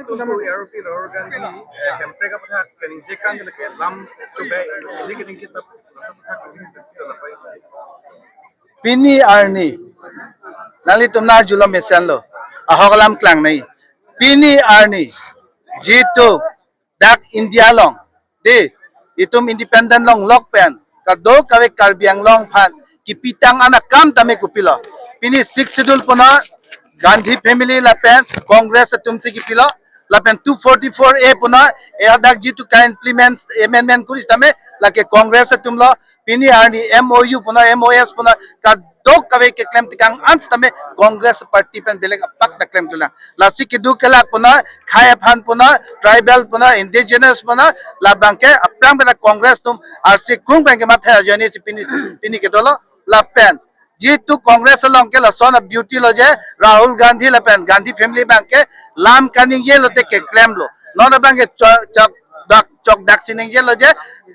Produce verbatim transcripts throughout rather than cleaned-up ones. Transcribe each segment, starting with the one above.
Tum A R P Rahul Gandhi, eh, hemprek aphuthak kaningje kan lake lam chobei, ili kaningje tap aphuthak kaningje tap lapai. Pini arni, nanglitum nar julom mesenlo, ahok alam klangnei. Pini arni, jitu dak India along, di, itum independent longlok pen kadokave Karbi Anglong aphan kipitang an akam tame kopilo. Pini Sixth Schedule puno Gandhi family lapen Congress atumsi kipilo, lapen two forty-four A puno, eh, dak jitu ka-implement amendment kuri tame lake Congress atumlo. Pini arni M O U puno, M O S puno, kadokave keklem tekang an tame Congress party pen belek apak ta klem tulang. Lasi kedo kelak puno, khei aphan puno, tribal puno, indigenous puno, labangke aphrang pen Congress atum arsi krung pen kematha ajoine si pini, pini kedolo, lapen jitu Congress along ke lason a-beauty lo je, Rahul Gandhi lapen Gandhi family abangke lam kaningjelo te keklemlo. Non abangke chok, chok dak, chok dak si ningjelo je,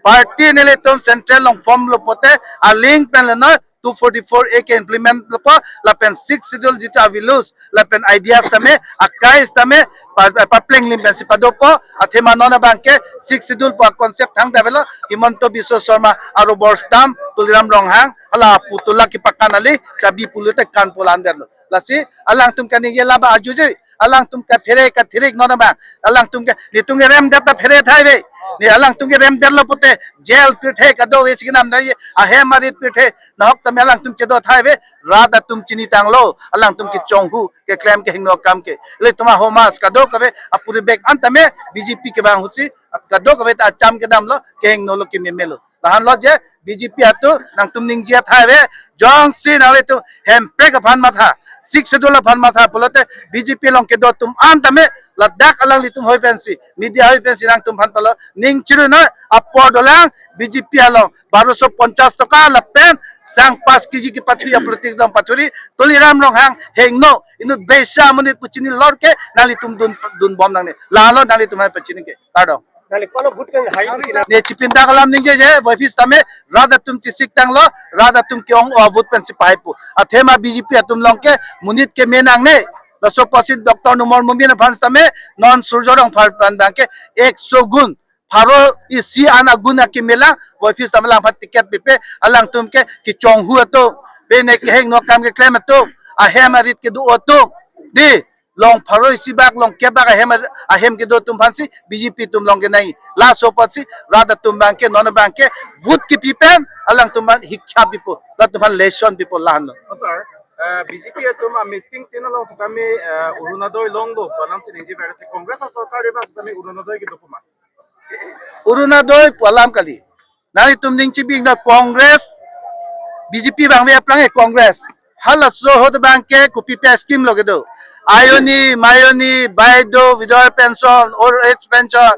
party nelitum central along formlo pote, aling pen leno two forty-four A ke-implement lopo, lapen Sixth Schedule jitu a-values lapen ideas tame, akai tame, pa, pa, paplenglim pensi padopo. Athema non abangke Sixth Schedule pu a-concept thangta avelo, Himanta Biswa Sarma a-rubber stamp, Tuliram Ronghang, hala putula kipakan ali, chabi pulote kan pulan derlo. Lasi alangtum kaningje laba arjuje, alangtum kaphere kathirik non abang, alangtum ke, nelitum kerem det ta phere thai ave. Ne alangtum kerem detlo pote, jail pirthe kadokave si kenam dai, ahem arit pirthe, nahok tame alangtum chedo thai ave, rat atum chinitanglo, alangtum kechonghu, keklem kehingno akam ke. Ilitum ahomas kadokave, apuri bek an tame, B J P kevang ahutsi, kadokave ta acham kedamlo, kehingnolo kememelo. Lahenlo je, B J P atum, nangtum ningje thai ave, jongsi nanglitum hemprek aphan matha, Sixth Schedule aphan matha pulote, B J P along kedo atum an tame, ladak alanglitum hoi pensi, media hoi pensi nangtum aphan palo, ning chiru noi, apor dolang, B J P along, baroso ponchas toka lapen, sang pas K G kepathu a-politics dong pathuri, Tuliram Ronghang, hingno, inut beisa monit pu chinilor ke, nanglitum dun, dunbom nangne, lalo nanglitum aphan pachini ke, kardom. Nali kono vote kan hai sila. Ne chipinta kalam ningje je, voiphis tame, rat atum chesik tanglo, rat atum ke-ong o vote pensi pahai pu. Athema B J P atum along ke, monit keme nangne. Laso apotsi Doctor Numal Momin aphan tame, non Surjya Rongphar aphan abangke, ekso gun, pharo isi an agun akeme lang, voiphis tame lang aphan ticket pipe, alangtum ke, kechonghu atum, pine kehingno akam keklem atum, ahem arit kedo atum, di, long pharo isi bak, long kep bak ahem, ahem kedo atum aphansi B J P atum along kenai. Laso apotsi rat atum abangke, non abangke, vote kepi pen, alangtum aphan hikha pipo, latum aphan lesson pipo lahenlo. Oh, sir, eh, B J P atum a-meeting tin along setame, eh, Orunodoi longlo pu alam si ningje berasi Congress a-sorkar eba setame Orunodoi kedo puma. Orunodoi pu alam kali. Nanglitum ning chibing na Congress, B J P abang ave aphrang e Congress. Halaso ahut abangke kopi pi a-scheme lo kedo. Ayoni, mayoni, baido, without pension, old age pension,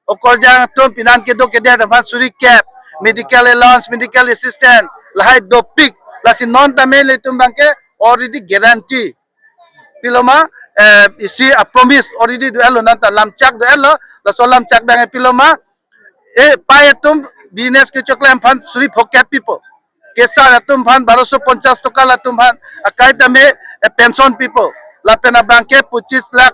okorjang atum pinan kedo keder aphan suri kep, medical allowance, medical assistance, lahai dopik, lasi non tame ilitum abangke already guarantee piloma, eh, isi a-promise already do-etlo, nonta lamchak do-etlo, laso lamchak abang piloma, eh, pai atum business kechoklem aphan suri pho kep pipo. Kesar atum aphan baroso ponchas toka latum aphan, akai tame, eh, pension pipo. Lapen abangke pochis lakh,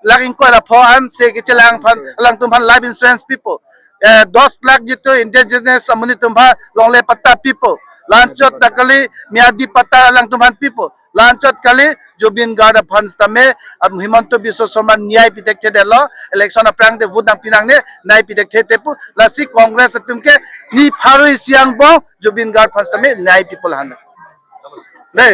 lakh ingkoi ra pho an se kechelang aphan, alangtum aphan life insurance pipo. Eh, dos lakh jitu indigenous amonit atum aphan longle patta pipo. La-anchot ta kali miadi patta alangtum aphan pipo. La-anchot kali Zubeen Garg aphan tame, am, Himanta Biswa Sarma nyai pithekthe detlo, election aphrang te vote nangpi nangne, nyai pithekthe te pu, lasi Congress atum ke ni pharo isi angbong Zubeen Garg aphan tame nyai pipo lahenlo. Ne.